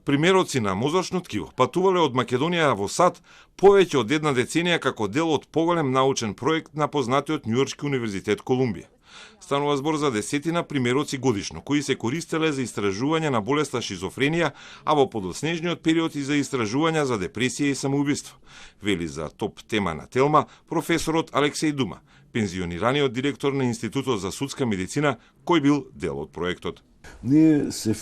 Примероци на мозочно ткиво патувале од Македонија во САД повеќе од една деценија како дел од поголем научен проект на познатиот Њујоршки универзитет Колумбија. Станува збор за десетина примероци годишно, кои се користеле за истражување на болеста шизофренија, а во подоснежниот период и за истражувања за депресија и самоубиство, вели за топ тема на Телма професорот Алексеј Дума, пензионираниот директор на Институтот за судска медицина, кој бил дел од проектот. Ние се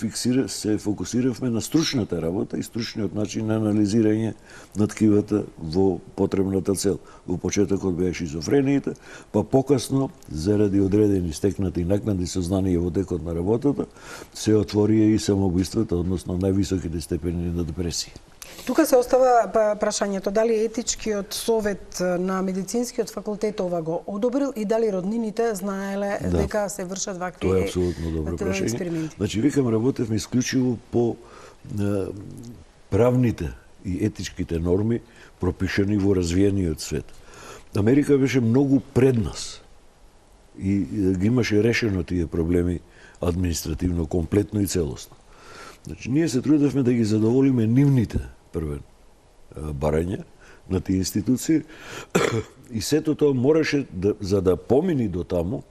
фокусиравме на стручната работа и стручниот начин на анализирање на ткивата во потребната цел. Во почетокот беа шизофрениите, па покасно, заради одредени стекнати накнадни сознанија во текот на работата, се отворија и самоубиствата, односно највисоките степени на депресија. Тука се остава прашањето дали етичкиот совет на медицинскиот факултет ова го одобрил и дали роднините знаеле дека се вршат вакви тоа е апсолутно добро прашање. експерименти. Значи, викам, работевме исклучиво по правните и етичките норми пропишани во развиениот свет. Америка беше многу пред нас и ги имаше решено тие проблеми административно, комплетно и целосно. Значи, ние се трудевме да ги задоволиме нивните првен барања на тие институции и сето тоа мораше за да помини до таму,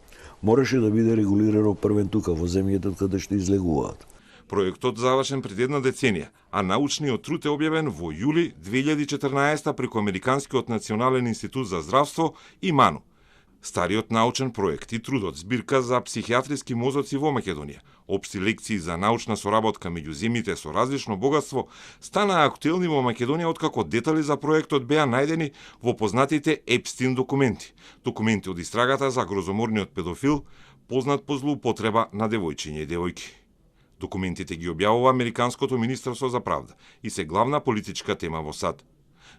мораше да биде регулирано првен тука во земјите каде што излегуваат. Проектот завршен пред една деценија, а научниот труд е објавен во јули 2014 преку Американскиот национален институт за здравство и МАНУ. Стариот научен проект и трудот збирка за психијатриски мозоци во Македонија, општи лекции за научна соработка меѓу земјите со различно богатство, стана актуелни во Македонија откако детали за проектот беа најдени во познатите Епстин документи, документи од истрагата за грозоморниот педофил, познат по злоупотреба на девојчиња и девојки. Документите ги објавува Американското министерство за правда и се главна политичка тема во САД.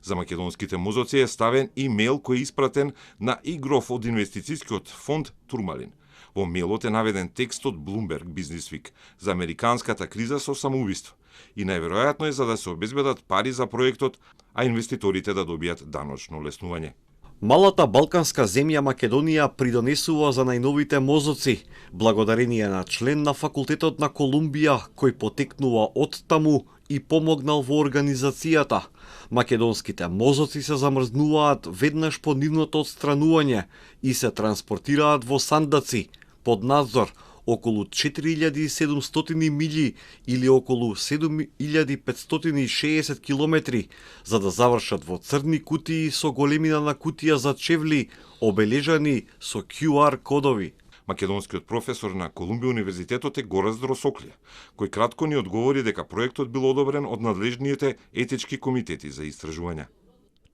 За македонските мозоци е ставен и мејл кој е испратен на Игров од инвестицијскиот фонд Турмалин. Во мејлот е наведен текст од Bloomberg Business Week за американската криза со самоубиство и најверојатно е за да се обезбедат пари за проектот, а инвеститорите да добијат даночно леснување. Малата балканска земја Македонија придонесува за најновите мозоци, благодарение на член на факултетот на Колумбија кој потекнува од таму и помогнал во организацијата. Македонските мозоци се замрзнуваат веднаш по нивното отстранување и се транспортираат во сандаци под надзор околу 4700 милји или околу 7560 километри, за да завршат во црни кутии со големина на кутија за чевли, обележани со QR кодови. Македонскиот професор на Колумбија универзитетот е Гораздо Росоклија, кој кратко ни одговори дека проектот бил одобрен од надлежните етички комитети за истражувања.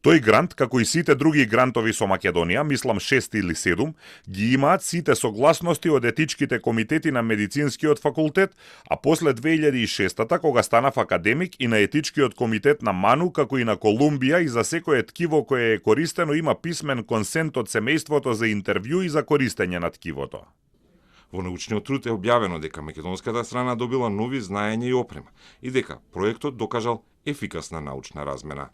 Тој грант, како и сите други грантови со Македонија, мислам 6 или 7, ги имаат сите согласности од етичките комитети на медицинскиот факултет, а после 2006-та, кога станав академик, и на етичкиот комитет на МАНУ, како и на Колумбија, и за секое ткиво кое е користено има писмен консент од семејството за интервју и за користење на ткивото. Во научниот труд е објавено дека македонската страна добила нови знаења и опрема и дека проектот докажал ефикасна научна размена.